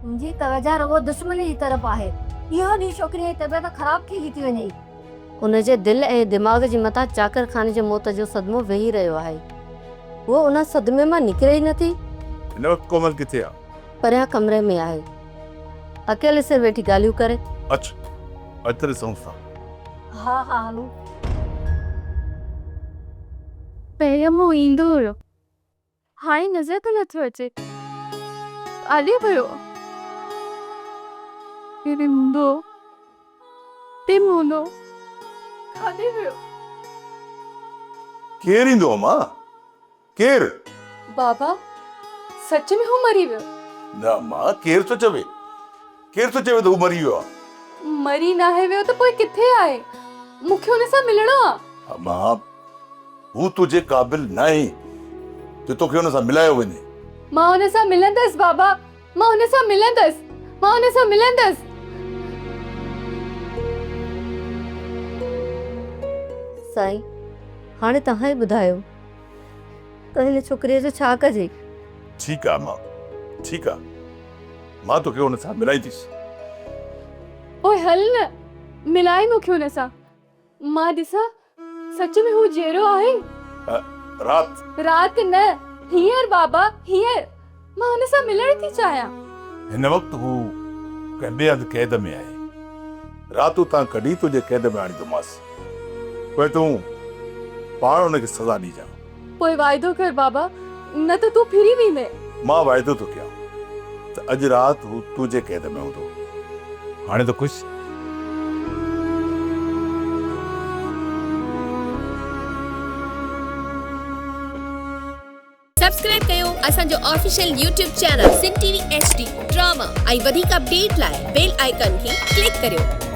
منهنجي توجه رڳو دشمني جي طرف آهي. اهو ڏينهن ڇوڪريء جي طبيعت خراب ٿيندي ٿي وڃي. ان جي دل ۽ دماغ جي مٿان چاڪر خان جي موت جو صدمو ويهي رهيو آهي. هوء ان صدمي مان نڪري ئي نٿي. هن وقت ڪومل ڪٿي آ؟ پريان ڪمري ۾ آهي. اڪيلي سر ويٺي ڳالهيون ڪري. اچ، اچ ته ڏسونس ٿا. ها ها هلون. پهريان مون ايندو هيو. هاڻي نظر ته نٿو اچي. ڪاڏي ويو؟ ڪيڏي هوندو؟ ٽم هوندو. ڪاڏي ويو؟ ڪير ايندو امان؟ ڪير؟ بابا، سچ ۾ هو مري ويو؟ نه امان، ڪير ٿو چوي؟ ڪير ٿو چوي ته هو مري ويو آ؟ مري ناهي ويو ته پوء ڪٿي آهي؟ مون کي هن سان ملڻو آ. امان، هو تنهنجي قابل ناهي جو توکي هن سان ملايو وڃي. مان هن سان ملندس بابا، مان هن سان ملندس، مان هن سان ملندس. سائين، هاڻي توهان ئي ٻڌايو ته هن ڇوڪريء جو ڇا ڪجي؟ ٺيڪ آ امان، ٺيڪ آ، مان توکي هن سان ملائينديس. پوء هل نه، ملائي مون کي هن سان. مان ڏسان سچ ۾ هو جيئرو آهي؟ رات. رات نه، هينئر بابا، هينئر. مان هن سان ملڻ ٿي چاهيان. هن وقت هو ڪنهن ٻئي هنڌ قيد ۾ آهي. رات اتان ڪڍي تنهنجي قيد ۾ آڻيندومانس. پوء تون پاڻ هن کي سزا ڏجان. پوء واعدو ڪر بابا، نه ته تون ڦري ويندين. مان واعدو ٿو ڪيان ته اڄ رات هو تنهنجي قيد ۾ هوندو. هاڻي ته خوش؟ سبسڪرائب ڪيو اسان جو official YouTube channel Sindh T V H D drama ۽ وڌيڪ اپڊيٽ لاء بيل آئيڪان کي ڪلڪ ڪريو.